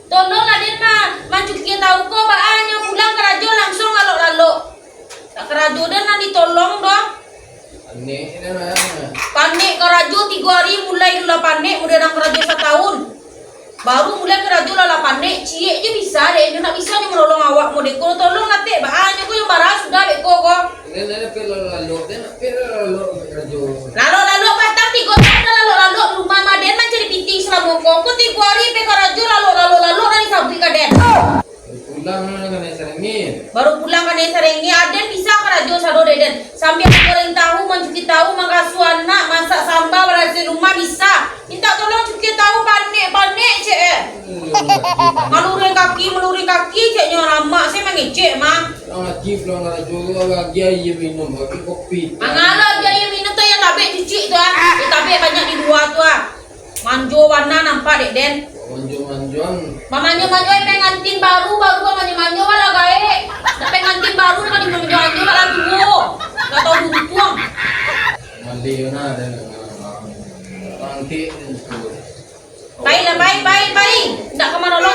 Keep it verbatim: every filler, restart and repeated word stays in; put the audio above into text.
Tolonglah den ma-, mancukia tahu ko, baa nyo pulang karajo langsuang lalok-lalok. Tak karajo den nan ditolong doh. Panek den lah. Panek karajo tigo hari mulai tu lah panek, mudah nan karajo satahun. Baru mulai karajo lah, lah panek, ciek je bisa dek nyo, nak bisa nyo manolong awak modeko. Tolonglah tek, baa nyo ko yang bara sudah beko ko. Den, den, pai lalok-lalok, den, pai lalok-lalok karajo. Lalok-lalok patang tigo tahun lah lalok-lalok di rumah mah, den mancari piting salamo ko. Ko tigo hari pai karajo lalok-lalok-lalok dari sabuik ka den. Baru pulang lah kanai sarangin. Baru pulang kanai sarangin, aden bisa karajo sado dek den. Sambia goreng tahu, mancuki tahu, mangasuah anak, masak samba, barasiah rumah bisa. Mintak tolong cukia tahu, panek-panek cek eh. Maluruih kaki, maluruih kaki cek nyo, lamak se mangecek mah. Pulang lagi, pulang karajo tu, bagi aia minum, bagi kopi. Mangalo bagi aia minum tu, yo tabek cucik tu ah. Yo tabek banyak di lua tu ah. Manjo bana nampak dek den. Manjo-manjoan. Mamanjo-manjo pengantin baru, baru mamanjo-manjo lah gaek. Pengantin baru nak dimanjo-manjo lah tuo. Lah tau untuang. Maleh bana den. Bangkik den tu. Pai lah, pai, pai, pai. Ndak ka manolong,